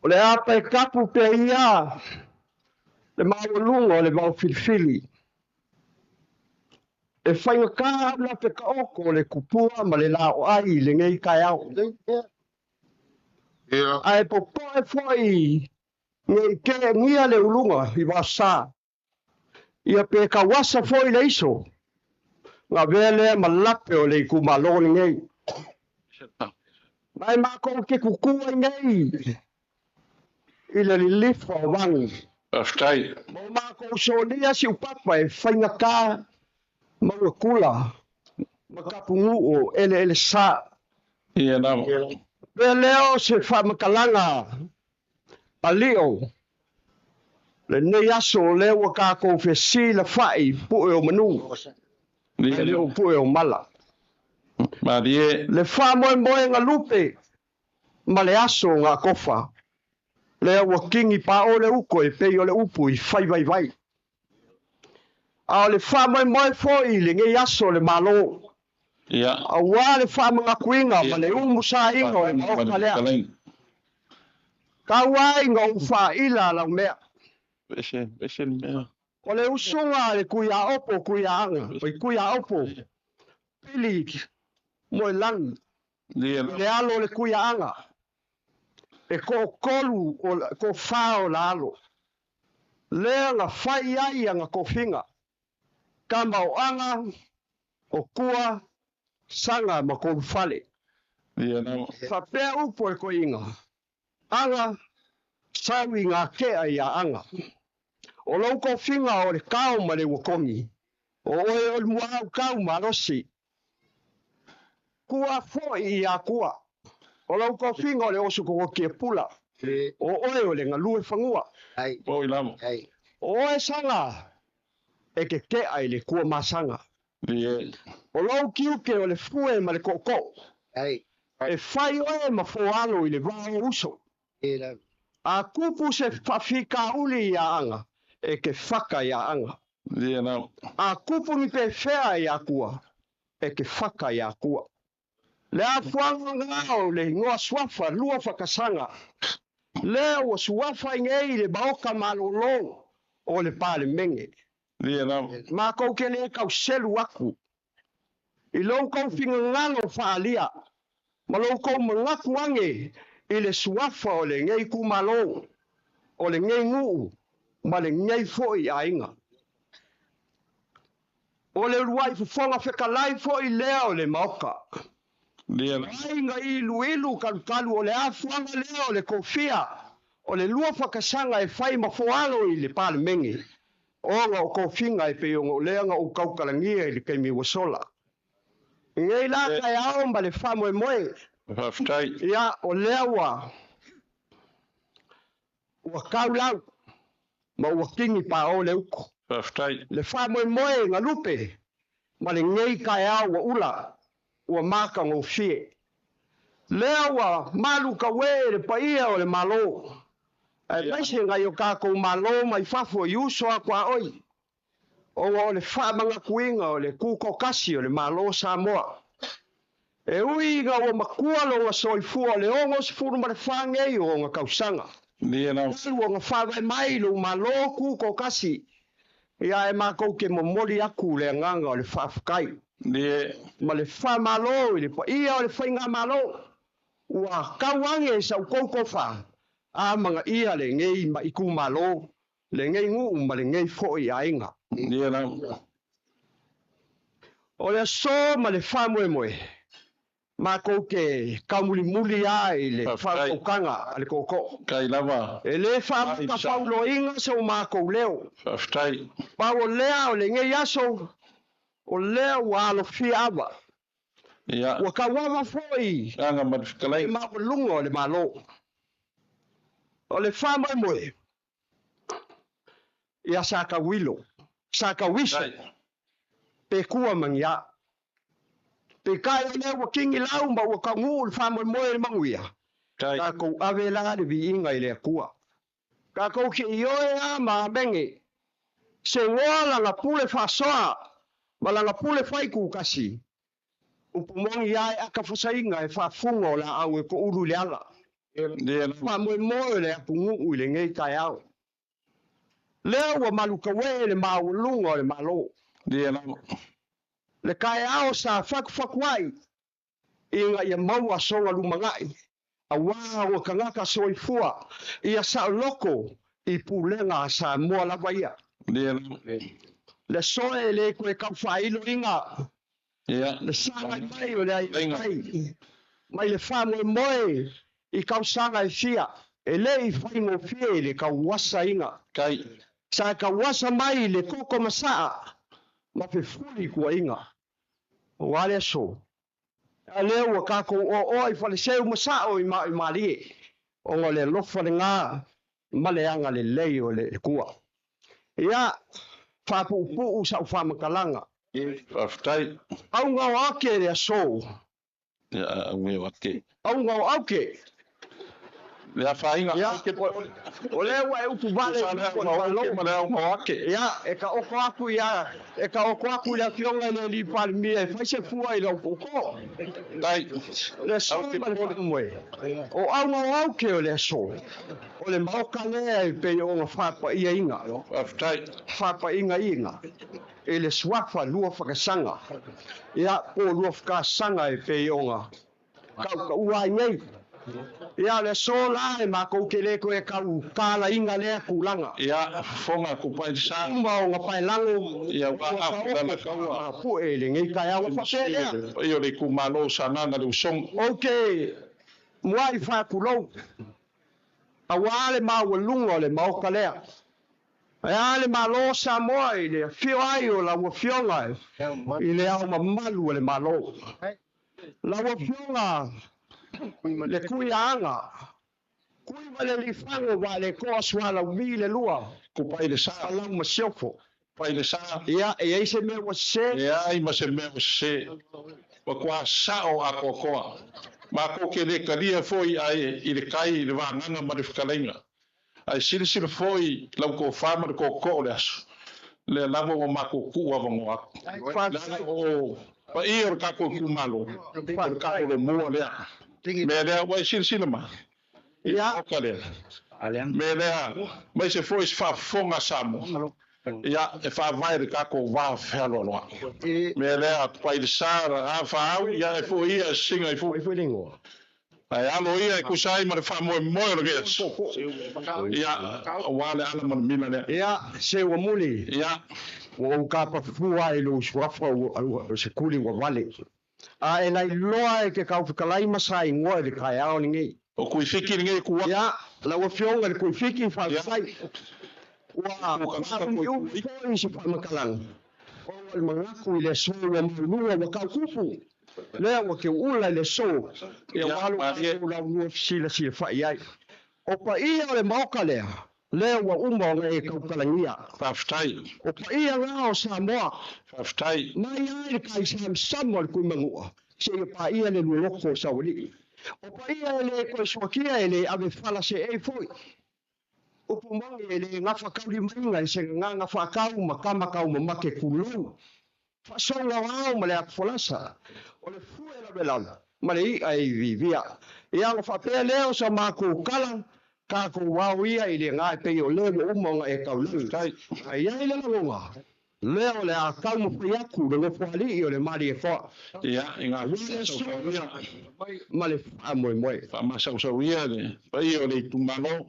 O le apa e kapu pea ia le maualuga o le vaofilifili. E faigata au lape taoto o le tupua ma le laoai i lenei taeao. Ae popoe foi ne i teenia le uluga i vaosa, ia pe tauasa foi le iso, na avea lea ma lape o le itumalo lenei. Ma e matou te tutu ai nei i le lilifa o vagi. Faafetai. Ma o matou solia siupapa e faigata mauatula ma tapunuu o eleelesa. Ia lava. Pea lea o se faamatalaga alio lenei aso o lea ua tatou fesilafai pue o manu ae le o pue o mala. Malie. Le faamoemoega lupe ma le aso o gatofa lea ua kini pao le uko e pei o le upu i fai vaivai. A o le faamoemoe foi i lenei aso o le Malo, aua le faamanatuina ma le umusaina o le Maota lea. Tau ai ina ou faaila laumea. Ese, ese le mea. O le usuga a le Tuiaopo, Tuiaaga, oi Tuiaopo, Pili Moelagi, i le alo o le Tuiaaga, e toatolu o toafa o la alo. Lea na fai ai ana tofiga, tama o Aga, o Tua, Saga ma Tolufale. Faapea upu a le toeaina, Aga, sau i ngā kea i a Aga. O lou tofiga o le kao ma le uakogi, o oe o le muaau kau malosi. Kua foi i a Kua. O lou tofiga o le oso kokotia pula, o oe o le galue fagua. O oe Saga e ke kea i le kua masaga. O lou tiute o le fue ma le tootoo. E fai oe ma foalo i le va o uso. A tupu se faafitauli ia Aga, e ke faka ia Aga. A tupu ni pefea ia Kua, e ke faka ia Kua. Le afuaga lena o le igoa suafa lua fakasaga, lea ua suafa ai nei le Maota malolo o le Palemene. Matou te le tau selu atu i lo outou finagalo faaalia ma lo outou manatu ane i le suafa o lenei itumalo, o lenei nuu ma lenei foi aiga. O le uluai fofoga fetalai foi lea o le Maota. Aiga iluilu kalukalu o le afuaga lea o le kofia o le lua fakasaga e fai ma foalo i le Palemene, ona o kofiga e pei ona o lea na ou tautalagia i le taimi ua sola. I nei la taeao ma le faamoemoe, ia o lea ua ua tau lau ma ua kini paʻo le uku. Le faamoemoe galupe ma lenei taeao ua ula ua matagofie. Lea ua malutauē le paia o le Malo, aemaise nai o tatou malo mai fafo i uso a tuaoi, ona o le faamanatuina o le tutoatasi o le Malo o Samoa. E ui ina ua matua lona soifua o le 64 nei o ona tausaga, talu ona faavae mai lou Malo tutoatasi, ia e matou te momoli atu le agaga o le faafetai ma le faamalo i le paia o le faigamalo ua tau age sa outou tofa a amanaia lenei itumalo, lenei nuu ma lenei foi aiga. O le aso ma le faamoemoe, matou te taumulimuli lava i le faautautaga a le tootoo. E le faamatafauloaina so matou leo. Pau o lea o lenei aso, o lea ua alofia ava. Ua tauava foi le maualuga o le Malo. O le faamoemoe ia sa tauilo, sa tauiso, pe tua ma ni a. Peitai o lea ua kini lau ma ua taunuu le faamoemoe i le manuia, tatou ave la le viiga i le Atua. Tatou te ioe a ma amene, se goa lana pule faasoa ma lana pule faitutasi, upu moni lava e ata fasaina e faafuga o laau e toulu i le ala. Faamoemoe o le atunuu i lenei taeao. Lea ua malukauē le maualuga o le Malo. Le taeao sa fatufatuai ina ia maua sona lumanai, auā ona tagata soifua ia saoloto i pulega a Samoa lava ia. Le aso e le toe tau faailoina le sagai mai o le aiatai mai le faamoemoe i tausaga e fia, e le i faigofie le tauasaina. Sa tauasa mai le koko masaa ma fefuli tuuaiga. Aua le aso, a lea ua tatou oaoa i faleseu ma sao i malie, ona o le alofa lena ma le agalelei o le Atua. Ia, faapuupuu sau faamatalaga. Faafetai. Auga o ake le aso. Ia, auga o ake. Auga o auke. Le afaina. Ia, o lea ua e upu vale i le ma le auga o ake. Ia, e taoto atu ia, e taoto atu i le afioga i le alii Palemia e fai se fua i lau popo. Tai. Le aso ma le faamoemoe. O auga o auke o le aso. O le maoka lea e pei ona faapaiaina. Faafetai. Faapaigaina i le suafa lua fakasaga. Ia, po lua fakasaga e pei ona tautaua ai nei. Ia, le aso la e matou te le toe tau talaina lea tulaga. Ia, fofoga kupa i le sa. Uma ona paelago. Ia, ua afu lana kaua. Pue i lenei taeao faapea lea. Paia o le itumalo o Sagaga le Usoga. Ou te muai faatulou, auā le maualuga o le maota lea. Ae a le Malo o Samoa i le afio ai o lau Afioga i le Ao Mamalu o le Malo. Lau Afioga le Tuiaana, Kui ma le Lifago wa le toa sualaumi le lua. Kupa i le sa. Palau ma siofo. Kupa i le sa. Ia, e ai se mea ua sese. E ai ma se mea ua sese. Ua kua sao atoatoa. Matou ke le talia foi ai i le kai i le vagaga ma le fetalaiga. Ae silasila foi lau tofa ma le tootoo o le aso, lea lava ua matou tuu avanoa atu. Leaga o paia o le tatou itumalo, o le tatou lomua lea. Mea lea ua e silasila mai i le maota lea. Mea lea, aemaise foi se faafofoga a Samoa, ia, e faavae i le tatou va fealoaloai. Mea lea, pai le sa, a faaau, ia e foi ia e sisiga i fua. Ae alo ia e tusa ai ma le faamoemoe o lenei aso. Ia, aua le ala ma le mila lea. Ia, se ua muli. Ia. Ua ou kapafua ai lou suafa o se kuli ua vale. A e lailoa e ke taufetalai ma saingoa i le taeao lenei. O Kuifiki lenei ku atu. Ia, lau Afioga i le Kuifiki, faafetai. Ua faaumiumi foi se faamatalaga, ona o le manatu i le aso ua maulua ua tautupu. Lea ua teuula i le aso, ia ua alu tatou laulua fesilasilafai ai. O paia o le maota lea, lea ua uma ona e tautalagia. Faafetai. O paia la o Samoa. Faafetai. Mai ai le taisamasama o le Tuimanua, seia paia le lualoko o Saualii. O paia e le toe suakia e le ave fala seei foi. Upu moni e le gafataulimaina i se gagana faatau ma tama taumamake kulou. Faasoga o ao ma le atufolasa, o le fue lavelave ma le i'a e iviivia. Ia ona faapea lea o sa matou tala, tatou ao ia i le ga e pei o le ua uma ona e taulagi. Ae i ai le lagona, lea o le a taumafai atu le nofoalii o le Malietoa. Ia, i ngā Aua le aso faamasausaua ma le faamoemoe. Faamasausaua le paia o le itumalo.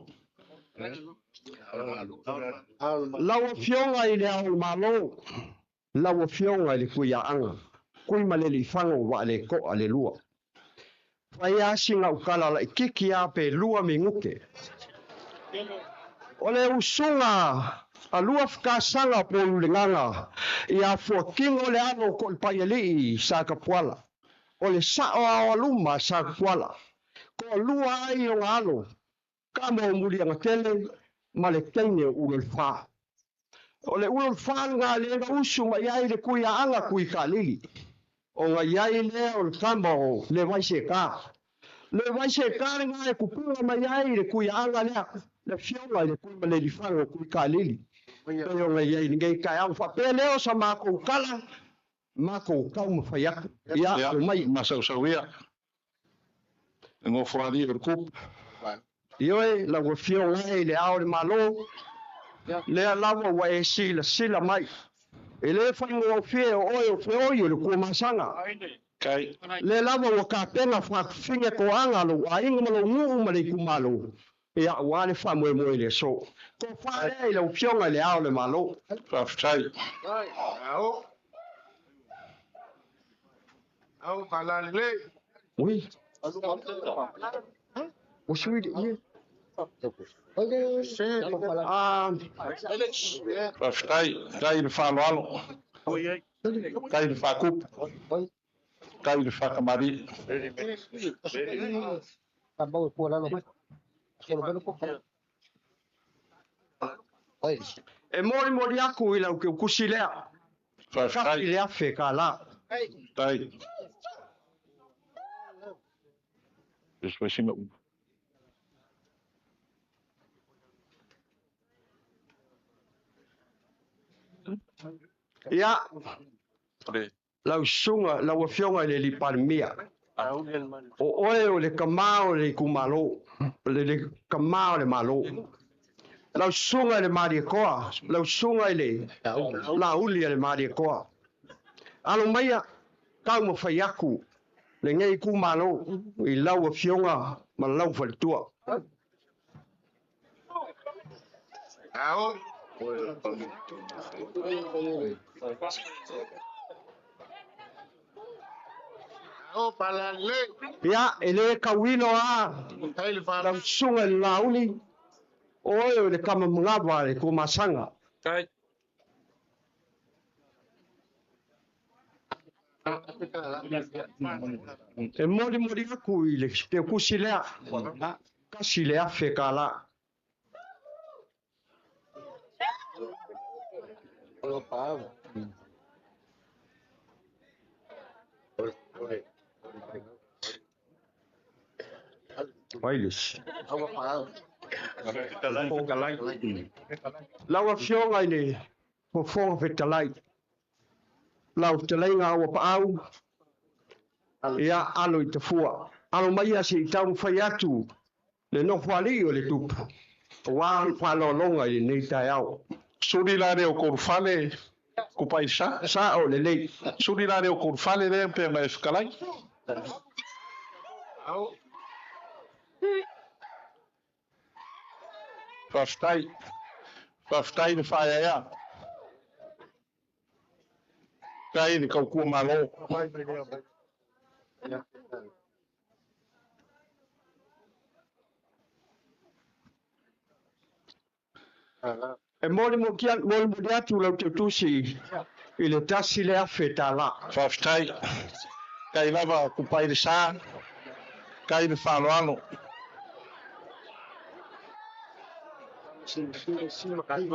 Lau Afioga i le Ao o le Malo, lau Afioga i le Tuiaaga, Kui ma le Lifago ua le toa le lua. Fai lava sina ukala laititi lava pe 2 minute. O le usuga a lua fakasaga po o Lulegaga ia fuatino le alo o Koʻipaialii sa Tapuala. O le sao aoaluma sa Tapuala. Toalua ai ona alo, tama o Muliagatele ma le teine o Ulolefā. O le Ulolefā lena lea na usu mai ai le Tuiaaga Tuikalili. Ona i ai lea o le tama o Levaiseka. Levaiseka lena e kupuga mai ai le Tuiaaga lea, le afioga i le Tuimalelifago o Tuikalili. Pei ona i ai lenei taeao faapea lea o sa matou tala, matou taumafai atu. Ia, Ia, omai. masausauia le nofoalii o le kupu. Ioe lau afioga e i le Ao o le Malo, lea lava ua e silasila mai. E le faigofie o oe o feoi o le kuamasaga. Lea lava ua kapena faafafine toaga a lou aiga ma lou nuu ma le itumalo, ia aua le faamoemoe i le aso. Tofa lea i lau afioga i le Ao o le Malo. Faafetai. Ui. Ua sui le ie. Faafetai, tai i le faaaloalo, tai i le faakupu, tai i le faatamalii. E molimoli atu i lau teutusi lea. Faafetai. Kasi le $1,000. Tai. Ia, lau susuga, lau afioga i le alii Palemia, o oe o le kamā o le itumalo, le kamā o le Malo. Lau susuga i le Malietoa, lau susuga i le Lauli a le Malietoa. Alo maia, taumafai atu lenei itumalo i lau afioga ma lau faletua. Ia, e le tauilo lava lau susuga i le Lauli, o oe o le tama manava a le Tuamasaga. E molimoli atu i le teutusi lea, $1,000. Wireless. Lau afioga i le Fofoga Fetalai, lau fetalaiga Auapaau, ia alo i tafua. Alo maia se i taumafai atu le nofoalii o le tupu, aua le faaaloaloga i lenei taeao. Suli la lea o Kolufale, kupaisa. Sao lelei. Suli la lea o Kolufale lea pe na e fetalai. Faafetai. Faafetai le faaeaea. Tai le tautua Malo. E molimoli atu lau teutusi i le $1,000. Faafetai. Tai lava kupai le sa, tai le faaaloalo.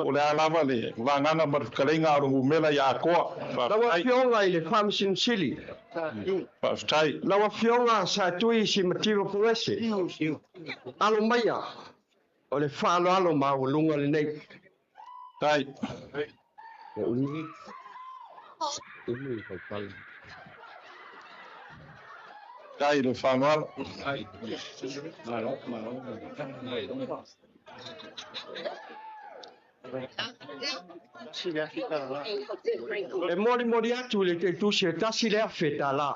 O le a lava le vagaga ma le fetalaiga a o le numera ia atoa. Lau Faafetai. afioga i le Faamasino Sili. Faafetai. Lau afioga Satui Simativa Poese. Alo maia o le faaaloalo maualuga lenei. Tai. Tai le faaaloalo. E molimoli atu i le teutusi e $1,000.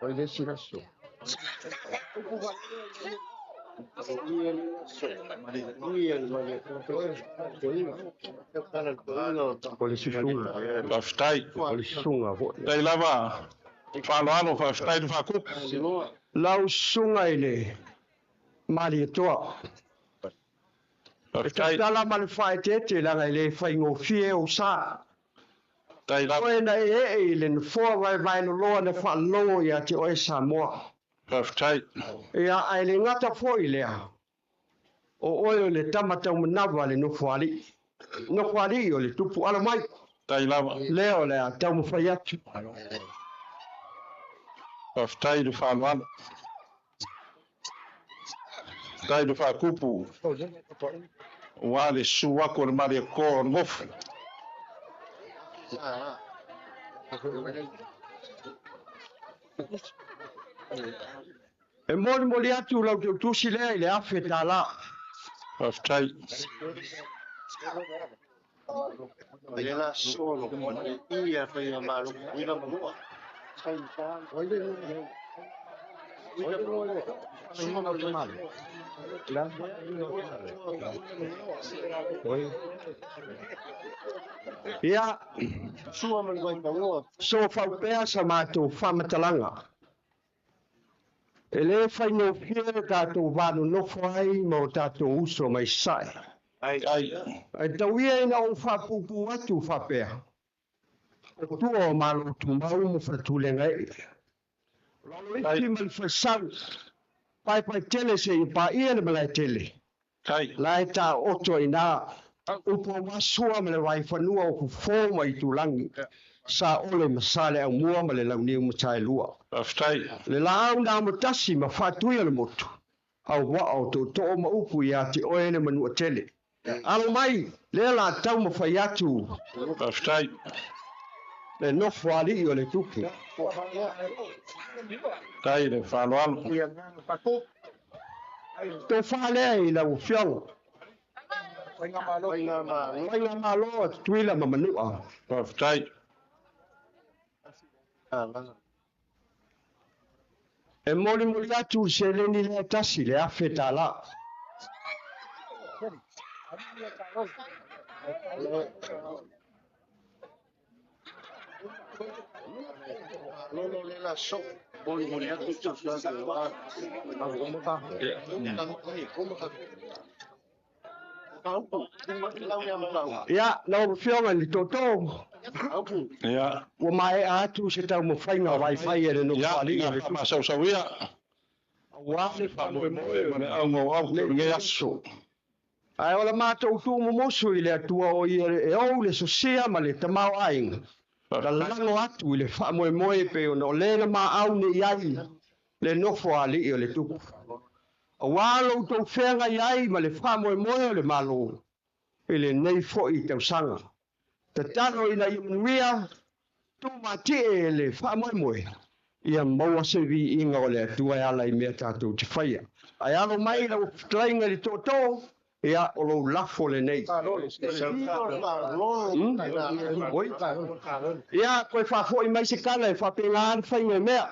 O le susuga. Faafetai. O le susuga foi. Tai lava faaaloalo, faafetai le faakupu. Lau susuga i le Malietoa. E Faafetai. tautala ma le faaeteete leaga e le faigofie ou sa. Tai lava. Oe na e ee i le nofoa vaevaeloloa na faalogo ia te oe Samoa. Faafetai. Ia, ae le gata foi lea. O oe o le tama taumanava le nofoalii. Nofoalii o le tupu alo mai. Tai lava. Lea o le a taumafai atu. Faafetai le faaaloalo. Tai le faakupu. Ua le susu atu o le Malietoa o le gofu. E molimoli atu lau tautusi lea i le $1,000. Faafetai. Ia, so faupea sa matou faamatalaga. E lē faigofie le tatou vanonofo ai ma o tatou uso mai sae. Ai. Ae tau ia ina ou faapuupuu atu faapea. O tua o Malo Tumau ma Faletulega ee. O Laloisi ma le Falesau, paepae tele seia paia le Malaetele. Tai. La e taoto ai ina upu aua Sua ma le Vaifanua o Fofo ma Itulagi. Sa Ole ma Sa le Aumua ma le Launiu Mataelua. Faafetai. Le laau na amotasi ma faatuia le motu. Au waa o tootoo ma upu ia te oe le manua tele. Alo mai, lea la tau mafai atu Faafetai. le nofo alii o le tupu. Tai le faaaloalo. Tofa lea i lau afioga. Faigamalo a Tutuila ma Manua. Faafetai. E molimoli atu le seleni lea tasi le $1,000. Ia, lau afioga i le tootoo, Ia. ua maea atu se taumafaiga vaivai e le nofo Ia, alii o ina le tupu. faamasausauia. Auā le Faamoemoe faamoemoe ma le auga o au le lenei aso. Ae o la matou tuumumusu i le Atua o ia e ou le sosia ma le tamaoaiga. Lalago atu i le faamoemoe pe ona o lea na maau nei ai le nofo alii o le tupu. Auā lo outou feagai ai ma le faamoemoe o le Malo i lenei foi tausaga. Tatalo ina ia manuia, tumatie e le faamoemoe, ia maua se viiga o le Atua e ala i mea tatou te faia. Ae alo mai lau fetalaiga i le tootoo, ia o lou lafo lenei. Oi. Ia, koe faafoi mai se tala e faapena le faiga o mea.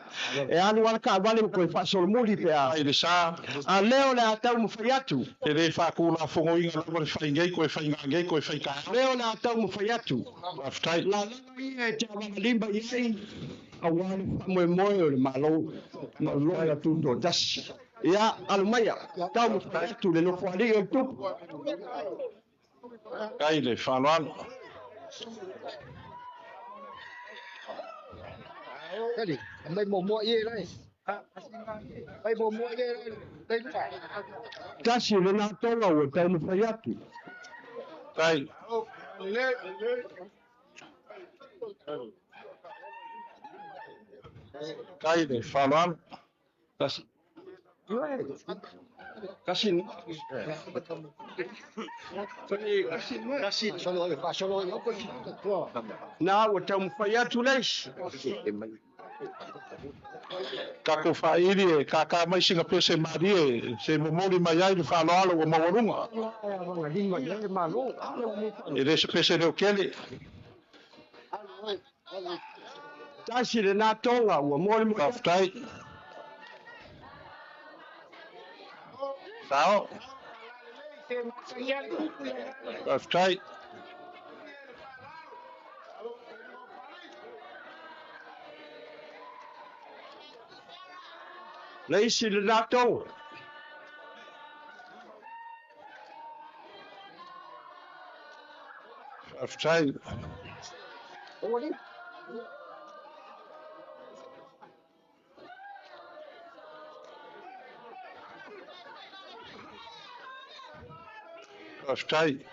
E alu lava le taavale ma koe faasolomuli pe a. Ai le sa. A lea o le a taumafai atu. E lē faatulafonoina lava le fai nei toe faiga nei toe fai taeao. Lea o le a taumafai atu. Faafetai. Lalaga ia e te avagalima i ai, auā le faamoemoe o le Malo ma o loa tutoatasi. Ia, alo maia, taumafai atu le nofoalii o le tupu. Tai le faaaloalo. Tasi lena toga ua taumafai atu. Tai. Tai le faaaloalo. Tasi. Tasi. Na ua taumafai atu le isi. Tatou faili e kākā mai sina pese malie se momoli mai ai le faaaloalo ua maualuga. E le se pese leo kele. Tasi lena toga ua molimoli atu. Faafetai. Sao. Faafetai. Le isi lena toga. Faafetai. Faafetai.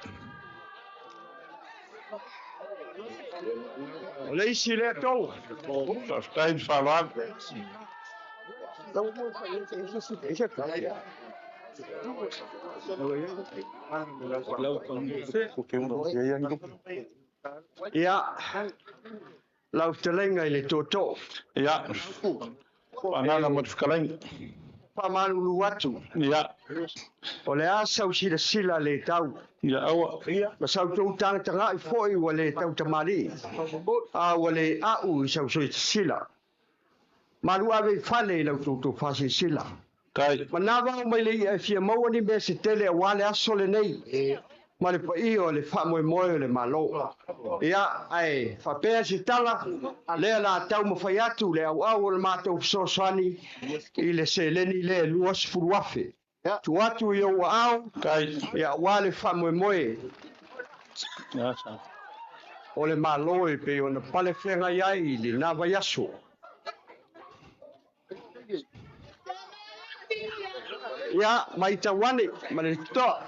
O le isi lea toga. Faafetai le faaaloalo. Ia, lau fetalaiga i le tootoo. Ia, agaga ma le fetalaiga. Faamalulu atu. Ia. O le a sau silasila le tau. Ia aua. Ma sau tou tagatagai foi ua le tautamalii. A ua le a'u i sau silasila. Malu ave i fale i lau toutou faasilasila. Tai. Manava mai le ia e fia maua ni mea se tele auā le aso lenei. Ma le paia o le faamoemoe o le Malo. Ia, ae faapea se tala, lea la taumafai atu le auau o le matou fesoasoani i le seleni lea e 20,000. Tuu atu i ou aao, Tai. ia auā le faamoemoe Ia sa. o le Malo e pei ona palefeagai ai i lena vaiaso. Ia, matau ane ma le totoa.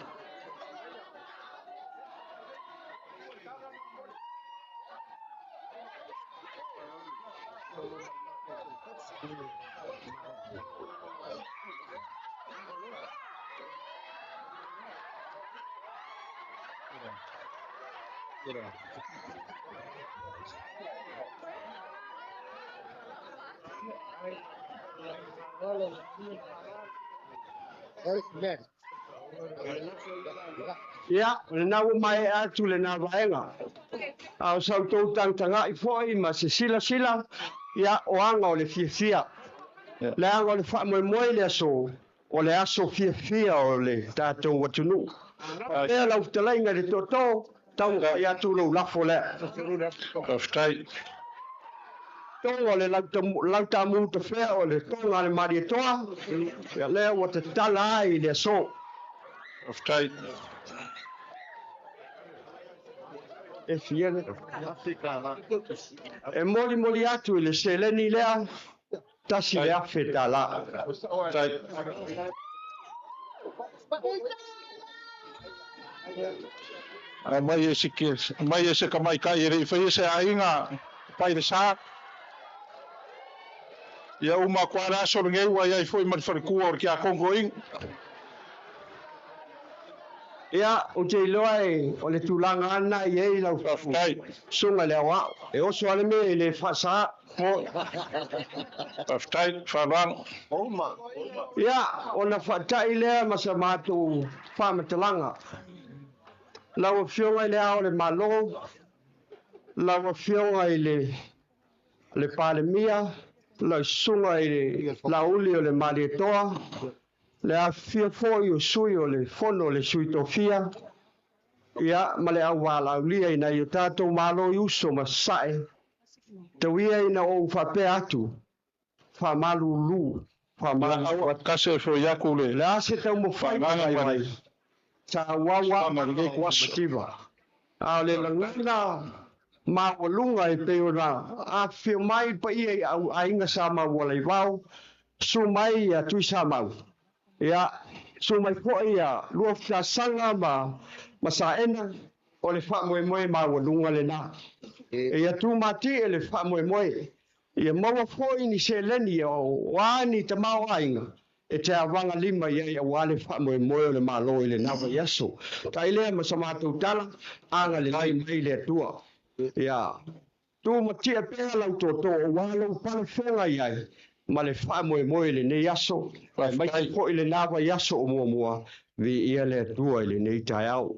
Ia, o lena ua maea atu lena vaega. A o sa outou tagatagai foi ma se silasila, ia, o aga o le fiafia. Leaga o le faamoemoe i le aso, o le aso fiafia o le tatou atunuu. Faapea lau fetalaiga i le tootoo, taumafai atu lou lafo lea. Faafetai. Toga o le lautamu tafea o le toga a le Malietoa, ia lea ua tatala ai i le aso. Faafetai. E fia le. E molimoli atu i le seleni lea, $1,000. Tai. A mai e se ke mai e se kamaitai e le i faia se aiga pai le sa. Ia uma koa le aso lenei ua iai foi ma le falekua o le Kiakongo inu. Ia, ou te iloa e o le tulaga lava lena e i ai lau Faafetai. susuga i le aoao. E oso lava le mea e le faasaa. Faafetai, faaaloalo. Ia, ona faatai lea ma sa matou faamatalaga. Lau Afioga i le Ao o le Malo, lau Afioga i le le Palemia, lau Susuga i le Lauli o le Malietoa, le afifio foi o sui o le Fono o le Sui Tofia, ia, ma le auvalaaulia i nai o tatou malo i uso ma sasae, tau ia ina ou faapea atu, faamalulu, Ia faamalulu aua atu. kase e foi aku le O le a se taumafaiga faagaga ma le mai, sa auau sotaga lava o lenei kuaso. mativa. A o le lagona maualuga e pei ona afifio mai le paia i aiga Sa Maualaivao, susu mai ia Tuisamau, ia, susu mai foi ia Luafitasaga ma Saena, o le faamoemoe maualuga lena. Ia tumatie le faamoemoe, ia maua foi ni seleni o a ni tamaoaiga e te avagalima i ai auā le faamoemoe o le Malo i lena vaiaso. Tai lea ma sa matou tala, agalelei mai le Atua. Ia tumatie pea lau tootoo auā lou palefeagai ai ma le faamoemoe i lenei aso, aemaise Faafetai. foi lena vaiaso o muamua, viia le Atua i lenei taeao.